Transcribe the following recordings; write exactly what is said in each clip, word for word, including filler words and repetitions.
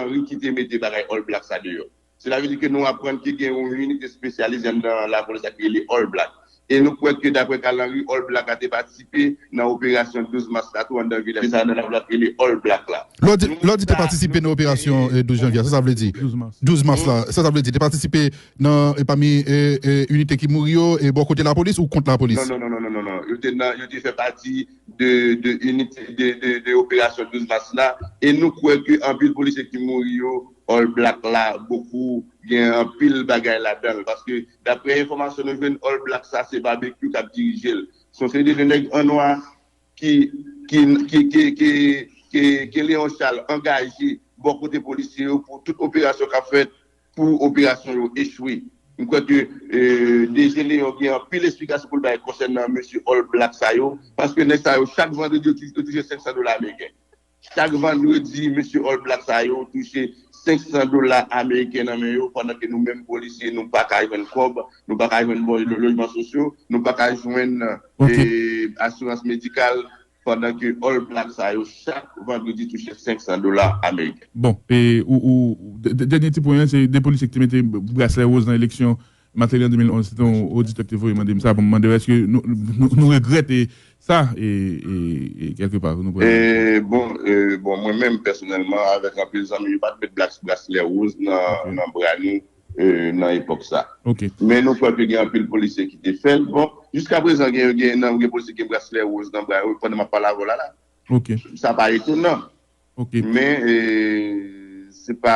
Henry ki te mete bagay All Black sa deyò. Sela vle di ke nou aprann ke gen yon inite espesyalize anndan lapolis la ki rele All Black. E nou kwè ke, daprè Carl Henry, All Black la te patisipe nan operasyon douz mas la tou anndan vilaj. Se sa anndan lapolis la ki rele All Black la. Lè w di, lè w di te patisipe nan operasyon eh, douz janvye a, sa sa vle di? Douz mas. Douz mas la, sa sa vle di? Te patisipe nan, eh, pami eh, eh, inite ki mouri yo, e bò kote lapolis ou kont lapolis? Non, non, non, non, non, non, non. Yo te nan, yo te fè pati de, de inite, de, de, de operasyon douz mas la, e nou kwè ke anpil polisye ki mouri yo, All Black la, bokou, gen anpil bagay ladan l, paske daprè enfòmasyon nou jwenn, All Black sa, se Barbecue k ap dirije l. Se yon seri de nèg an nwa ki, ki, ki, ki, ki, ki, ki Leon Charles angaje bò kote polisye yo pou tout operasyon k ap fèt, pou operasyon yo echwe. M kwè ke eh, D G Leon gen anpil esplikasyon pou l bay konsènan mesye All Black sa yo, paske nèg sa yo, chak vandredi, yo tou- yo touche senk san dola ameriken. Chak vandredi, mesye All Black sa yo touche senk san dola ameriken nan men yo, pandan ke nou menm polisye, nou pa ka jwenn kòb, nou pa ka jwenn bon lo- lojman sosyo, nou pa ka jwenn Ok. eh, asirans medikal, pandan ke All Black sa yo, chak vandredi, touche senk san dola ameriken. Bon, e ou, ou de- de- dènye ti pwen an, se de polisye ki te mete braslè woz nan eleksyon Martelly an de mil onz. Se te yon oditè ki te voye mande m sa pou m mande w èske nou, nou, nou regrèt e sa, e, e, e kèlke pa, nou pral. E, bon, e, bon, mwen menm, pèsonèlman, avèk anpil zanmi, yo pa t met bras- braslè woz nan, Ok. nan bra nou, e, nan epòk sa. Ok. Men nou kwè ke gen anpil polisye ki te fè l. Bon, jiska prezan, gen, gen, nan, gen polisye ki gen braslè woz nan bra yo, pandan m ap pale avè w la, la. Ok. Sa pa etonan. Ok. Men, e, se pa,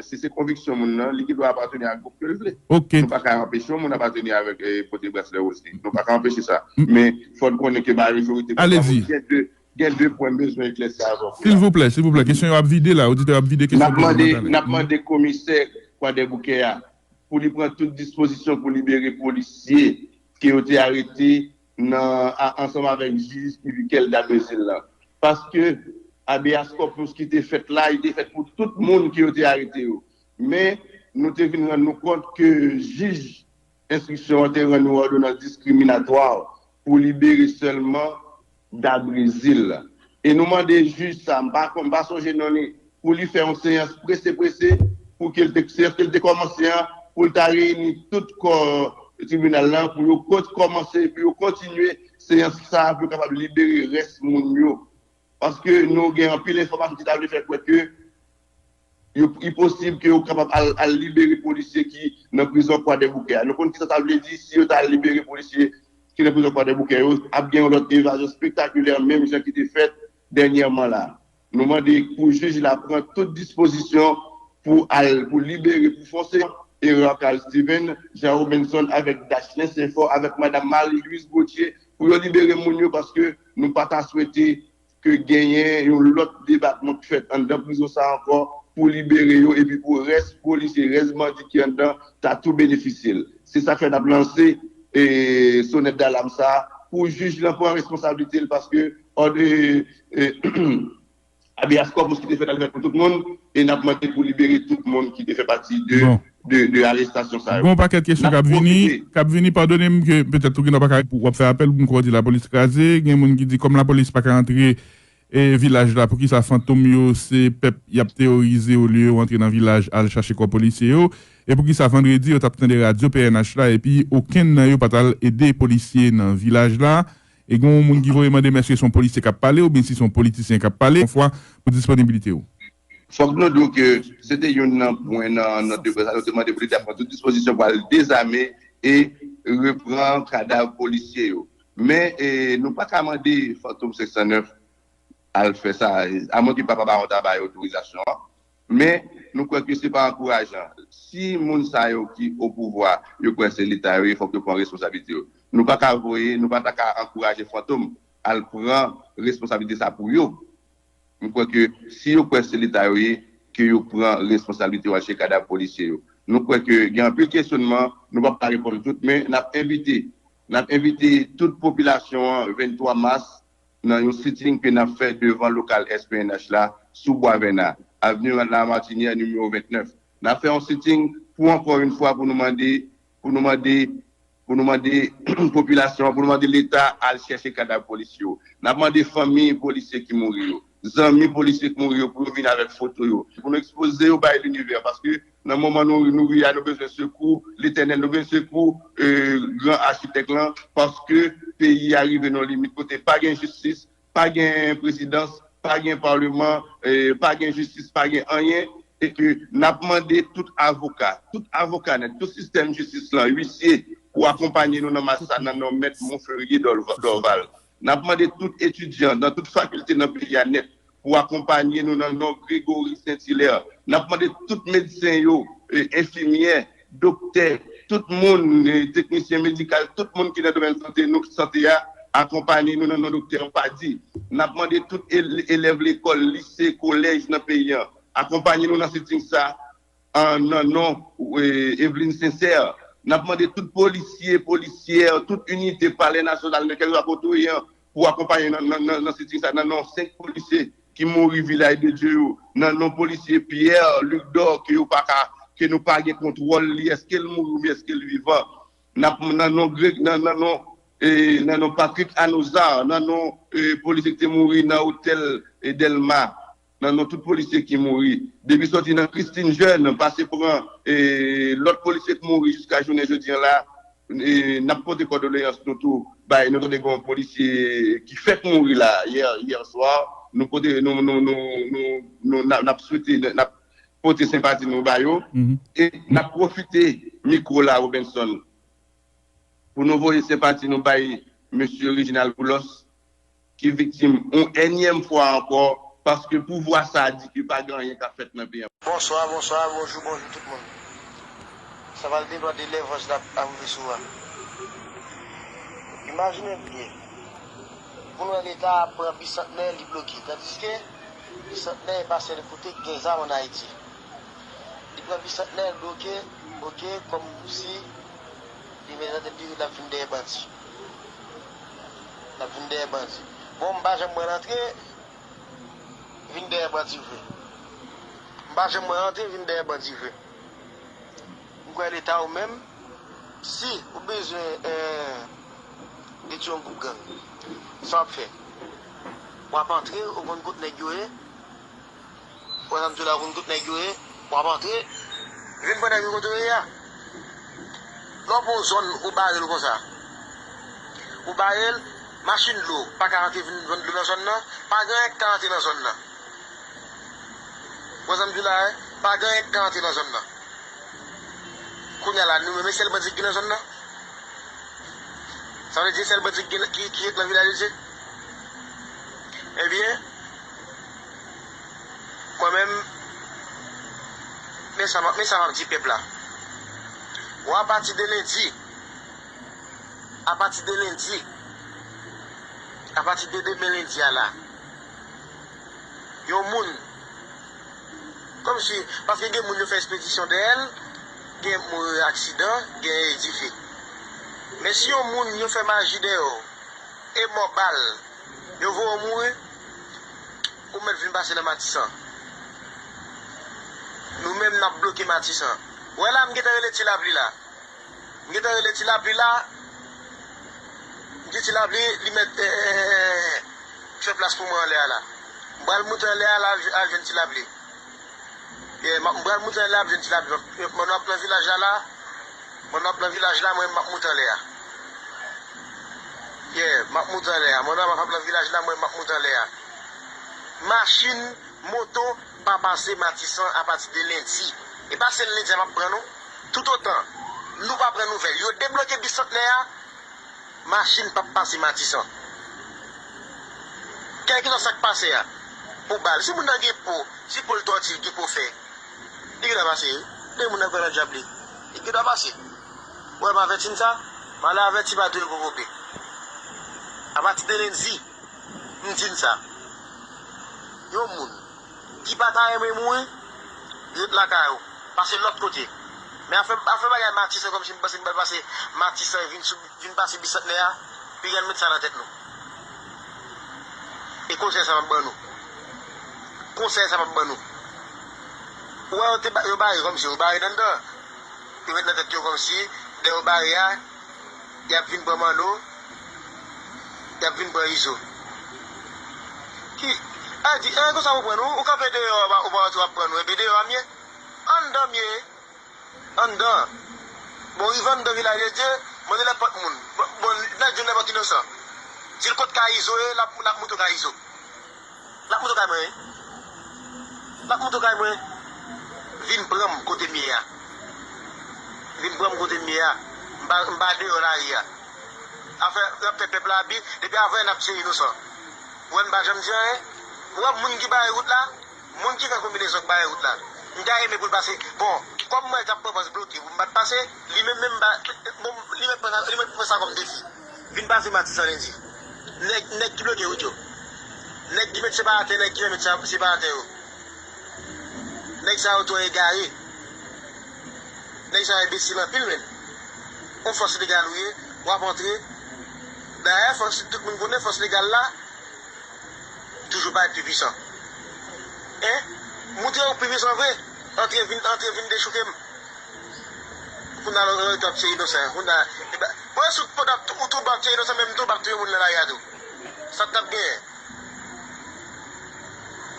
si se konviksyon moun nan, li gen dwa apateni a gwoup ke l vle. Ok. Nou pa ka anpeche yon moun apateni avèk, e, pote braslè woz li. Nou pa ka anpeche sa. M- Men, fò n konnen ke majorite Alezi. Gen de, gen de pwen m bezwen eklèsi avè w la. Silvouplè, silvouplè, kesyon yo ap vide la, oditè yo ap vide N kesyon ap mande, n ap mande komisè Kwadèboukè a pou li pran tout dispozisyon pou libere polisye ke yo te arete nan, a- ansanm avèk jij Ivikel Dabrezil la. Paske habeas corpus ki te fèt la, li te fèt pou tout moun ke yo te arete yo. Men, nou te vin rann nou kont ke jij enstriksyon an te rann yon òdonans diskriminatwa pou libere sèlman Dabrezil. E nou mande jij sa, m pa, m pa sonje non li, pou li fè yon seyans prese prese, pou ke l te, seyans ke l te kòmanse an, pou l ta reyini tout kò tribinal lan, pou yo kont- kòmanse, pou yo kontinye seyans sa, pou yo kapab libere rès moun yo. Paske nou gen anpil enfòmasyon ki ta vle fè kwè ke yo, li posib ke yo kapab al, al libere polisye ki nan prizon Kwadèboukè a. Nou konn kisa sa vle di si yo ta al libere polisye ki nan prizon Kwadèboukè yo, ap gen yon lòt evazyon spektakilè, menm jan ki te fèt dènyèman la. Nou mande pou jij la pran tout dispozisyon pou al, pou libere, pou fòse Hérard Carl Steven, Jean Robinson avèk Dachelin Saint-Fort, avèk madam Marie Louise Gauthier, pou yo libere moun yo, paske nou pa ta swete ke genyen yon lòt debakman k fèt anndan prizon sa ankò pou libere yo, epi pou rès polisye, rès bandi ki anndan ta tou benefisye l. Se sa k fè n ap lanse, e, sonèt dalam sa pou jij lan pran responsablite l, paske òd, e, e, habeas corpus ki te fèt la, li fèt pou tout moun, e n ap mande pou libere tout moun ki te fè pati de, Bon. de, de arestasyon sa yo. Gon pakèt kesyon N k ap ap vini, pwofite. k ap vini, padone m ke petèt ou gen pa ka, w ap fè apèl pou m kwè w di lapolis kraze, gen moun ki di kòm lapolis pa ka antre e vilaj la, poukisa fantom yo se pèp y ap teworize olye yo antre nan vilaj al chache kò polisye yo? E poukisa vandredi yo t ap tande radyo P N H la epi okenn nan yo pa t al ede polisye nan vilaj la? E gen yon moun ki voye mande m èske se yon polisye k ap pale oubyen si se yon politisyen k ap pale? Yon fwa pou disponibilite w. Fòk nou di w ke se te youn nan pwen nan, nan demann sa, nou te mande pou Leta pran tout dispozisyon pou al dezame e repran kadav polisye yo. Men e, nou pa ka mande Fantom senk san nèf al fè sa, amwenke papa Bawon ta bay otorizasyon an. Men, nou kwè ke se pa ankourajan. Si moun sa yo ki o pouvwa, yo kwè se Leta yo ye, fòk yo pran responsablite yo. Nou pa ka voye, nou pa ta ka ankouraje Fantom al pran responsablite sa pou yo. M kwè ke si yo kwè se Leta yo ye, ke yo pran responsablite yo al chèche kadav polisye yo. Nou kwè ke gen anpil kesyonman, nou p ap ka reponn tout, men n ap envite, n ap envite tout popilasyon an venntwa mas nan yon sitting ke n ap fè devan lokal S P N H la sou Bwa Vèna, Avenue La Martinière nimewo vennèf. N ap fè yon sitting pou ankò yon fwa pou nou mande, pou nou mande, pou nou mande popilasyon an, pou nou mande Leta al chèche kadav polisye yo. N ap mande fanmi polisye ki mouri yo, zanmi polisye k mouri yo pou yo vin avèk foto yo. Pou nou ekspoze yo bay linivè, paske nan moman nou, nou ye a, nou bezwen sekou Letènèl, nou bezwen sekou, e, gran achitèk lan, paske peyi a rive nan limit kote pa gen jistis, pa gen prezidans, pa gen palman, e, pa gen jistis, pa gen anyen, e ke n ap mande tout avoka, tout avoka nèt, tout sistèm jistis lan, uisye, pou akonpanye nou nan mach sa nan non Mèt Monferrier Dorval. N ap mande tout etidyan nan tout fakilte nan peyi a nèt pou akonpanye nou nan non Gregory Saint-Hilaire. N ap mande tout medsen yo, e, enfimyè, doktè, tout moun, e, teknisyen medikal, tout moun ki nan domèn sante nou, sante a, akonpanye nou nan non doktè Padi. N ap mande tout el- elèv lekòl, lise, kolèj nan peyi a, akonpanye nou nan sitting sa an, nan non, e, Eveline Sincère. N ap mande tout polisye, polisyè, tout inite Palè Nasyonal, nan kèlkeswa kote w ye an, pou akonpanye nan, nan, nan, nan sitting sa, nan non senk polisye ki mouri Vilaj de Dye yo, nan non polisye Pierre Luc Dor, ke yo pa ka, ke nou pa gen kontwòl li, èske l mouri oubyen èske l vivan. N ap nan non Greg, nan, nan non, e, nan non Patrick Anozar, nan non, e, polisye ki te mouri nan otèl, e, Dèlma, nan non tout polisye ki mouri. Depi sòti nan Christine Jeune, pase pran, e, lòt polisye ki mouri jiska jounen jodi an la, e, n ap pote kondoleyans nou tou bay, nou tande gen yon polisye ki fèk mouri la, yè, yè swa, nou pote, nou, nou, nou, nou, nou, n ap, n ap swete, n ap pote senpati nou ba yo. E n ap pwofite mikwo la, Robenson, pou nou voye senpati nou bay mesye Reginald Boulos, ki viktim yon ènyèm fwa ankò, paske pouvwa sa a di ke pa gen anyen k ap fèt nan peyi a. Bonswa, bonswa, bonjou, bonjou tout moun. Sa va l de lwa de lèvanj la ap rive sou a. Imajine byen, pou n wè Leta ap pran bisantnè, li bloke. Tandiske bisantnè e pa sèl kote k gen zam ann Ayiti. Li pran bisantnè, l bloke, ok, kòmsi li met nan tèt li l ap vin dèyè bandi. L ap vin dèyè bandi. Bon, m pa janm wè l antre, vin dèyè bandi vre. M pa janm wè l antre, vin dèyè bandi vre. M kwè Leta ou menm, si ou bezwen, eh, detwi yon gwoup gang, sa w ap fè? W ap antre, ou konn kot nèg yo ye, Wè sa m di w la, konn tout nèg yo ye, w ap antre, vin pran nèg yo kote yo ye a. Lè w pran yon zòn, ou bare l konsa. Ou bare l, machin dlo pa ka rantre vin vann dlo nan zòn nan, pa gen anyen k ka rantre nan zòn nan. Wè sa m di w la, wi, pa gen anyen k ka rantre nan zòn nan. Kounye a la, nou menm, e sèl bandi ki gen nan zòn nan? Sa vle di sèl bandi ki, ki, ki ret nan Vilaj de Dye? Ebyen, mwen menm, men sa, men sa m ap di pèp la. Bon, apati de lendi, apati de lendi, apati de demen lendi a la, yon moun Kòmsi, paske gen moun yo fè espedisyon dèyè l, gen moun yo aksidan, gen dife. Men si yon moun yo fè maji dèyè w, e mò bal, yo voye w mouri, ou mèt vin pase nan Matisan. Nou menm n ap bloke Matisan. Ou wè la, m gentan rele Ti Lapli la. M gentan rele Ti Lapli la. M di Ti Lapli, li mèt, eh, eh, eh, eh, fè plas pou mwen anlè a la. M pral moute anlè a la, al jwenn Ti Lapli. Yeah, m ap, m pral moute anlè a, al jwenn Ti Lapli. Mwen ap nan vilaj la la. Mwen ap nan vilaj la, mwen m ap moute anlè a. Yeah, m ap moute anlè a. Mwen ap nan vilaj la, mwen m ap moute anlè a. Machin, moto, pa pase Matisan apati de lendi. E pa sèl lendi a m ap pran non. Toutotan nou pa pran nouvèl, yo debloke Bisantnè a, machin p ap pase Matisan. Kèlkeswa sa k pase a, pou bal. Si moun nan gen po, si po l tòti, l gen po fè, li gen dwa pase, wi. Depi moun nan kwè nan dyab li, li gen dwa pase. Ou wè m avèti n sa, m ale avèti pa tou l pou kope. Apati de lendi, m di n sa. Yon moun ki pa ta renmen mouri, ret lakay ou. Pase lòt kote. Men afè, afè bagay Matisan, kòmsi m panse m pral pase Matisan vin sou, vin pase Bisantnè a, piga n met sa nan tèt nou. E konsèy sa m ap ban nou. Konsèy sa m ap ban nou. Ou wè yo te ba-, yo bare kòmsi, yo bare nan dan. Yo met nan tèt yo kòmsi, lè yo bare a, y ap vin pran Manno, y ap vin pran Izo. Ki, A di, e, konsa ou pran nou, ou kanpe deyò, ou pa, ou pa antre, w ap pran nou, epi deyò a m ye. Anndan m ye. Anndan. Bon, rive anndan Vilaj de Dye, mwen te lè pòt moun. Bon, bon, nèg jwenn nenpòt inosan. Di l kot kay Izo ye, l ap, l ap moute w kay Izo. L ap moute w kay mwen, wi. L ap moute w kay mwen. Vin pran m kote m ye a. Vin pran m kote m ye a. M pa, m pa deyò lari a. Afè, y ap fè pèp la abi, depi avanyè n ap tiye inosan. Ou wè m pa janm di anyen. Ou wè moun ki bare wout la, moun ki fè konbinezon k bare wout la. M ta renmen pou l pase. Bon, kòm mwen t ap pran pòz bloke pou m pa t pase, li menm menm ba, bon, li menm pran sa, li menm pran sa kòm defi. Vin pase Matisan Lendi. Nèg, nèg ki bloke wout yo. Nèg ki met separatè, nèg ki pa met sa, separatè yo. Nèg sa yo twò egare. Nèg sa yo enbesil anpil menm. On fòs legal ou ye, w ap antre. Dayè, fòs, tout moun konnen fòs legal la toujou parèt pi pwisan. Hein? Montre w pi pwisan vre. Antre vin, antre vin dechouke m. Kounye a, lè w ap tiye inosan, kounye a, e ba, bon, si w ap, ou tou w ap tiye inosan, menm tou w ap touye moun nan lari a tou. Sa t ap genyen?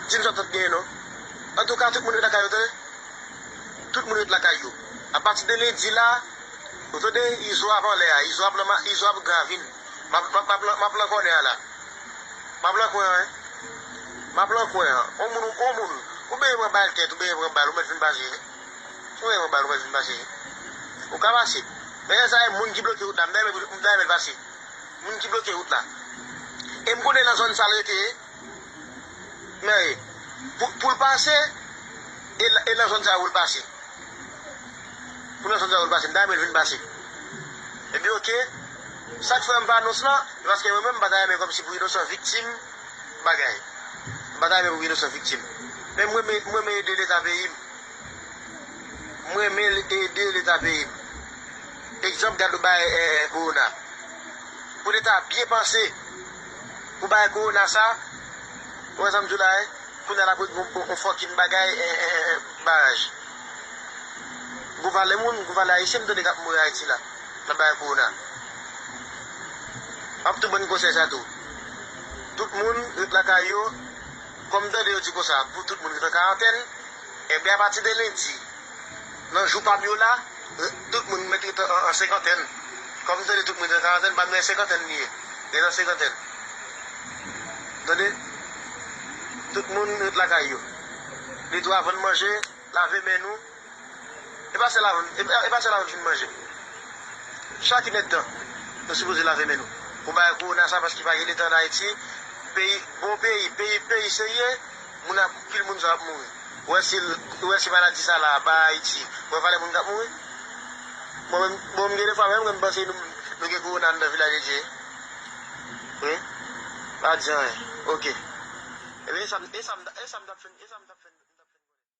Di m sa t ap genyen non. Antouka, tout moun ret lakay yo, tande. Tout moun ret lakay yo. Apati de lendi la, ou tande, Izo ap anlè a, Izo ap nan ma-, Izo ap gran vin. M ap, m ap, m ap, m ap nan kònè a la. M ap nan kwen an, wi. M ap nan kwen an. On moun, on moun, ou benyen pran bal tèt, ou benyen pran bal, ou mèt vin pase. Si w pran bal, ou mèt vin pase. Ou ka pase. Men sa e moun ki bloke wout la, m ta renmen, m ta renmen l pase. Moun ki bloke wout la. E m konnen nan zòn sa l rete, men, pou, pou l pase, e, e nan zòn sa pou l pase. Pou nan zòn sa pou l pase, m ta renmen l vin pase. Epi, oke, sa k fè m pa anons lan, se paske mwen menm, m pa ta renmen kòmsi pou inosan viktim bagay. M pa ta renmen pou inosan viktim. Men mwen, mwen, mwen ede Leta peyi m. Mwen renmen ede Leta peyi m. Egzanp, gade w bay, eh, kowona. Pou Leta byen panse pou bay kowona sa, ou wè sa m di w la, eh, kounye a l ap ret gon, gon, gon fòkin bagay, eh, eh, eh, baraj. Gon valè moun, gon valè ayisyen m tande k ap mouri Ayiti la, nan bagay kowona. M ap tou ban n konsèy sa tou. Tout moun ret lakay yo, kòm m tande yo di konsa, pou tout moun ret an karantèn, Ebyen, apati de lendi, nan jou pa m yo la, tout moun mèt ret an, an, an senkantèn. Kòm m tande tout moun ret an karantèn, pa m nan senkantèn li ye. Ret an senkantèn. Tande? Tout moun ret lakay yo. Li tou avan n manje, lave men nou. E pa sèl avan, e pa, e pa sèl avan n fin manje. Chak inèdtan, nou sipoze lave men nou. Pou bagay kowona sa, paske pa gen Leta ann Ayiti. Peyi, bon peyi, peyi, peyi serye, moun ap, pil moun sa ap mouri. Ou wè si, ou wè si maladi sa la ba Ayiti, ou wè valè moun k ap mouri? Mwen menm, bon, m gen de fwa menm, mwen m panse nou, nou gen kowona anndan Vilaj de Dye. Wi. Pa di anyen. Oke. Ebyen, e sa m, e sa m, e sa m t ap fè, e sa m t ap fè.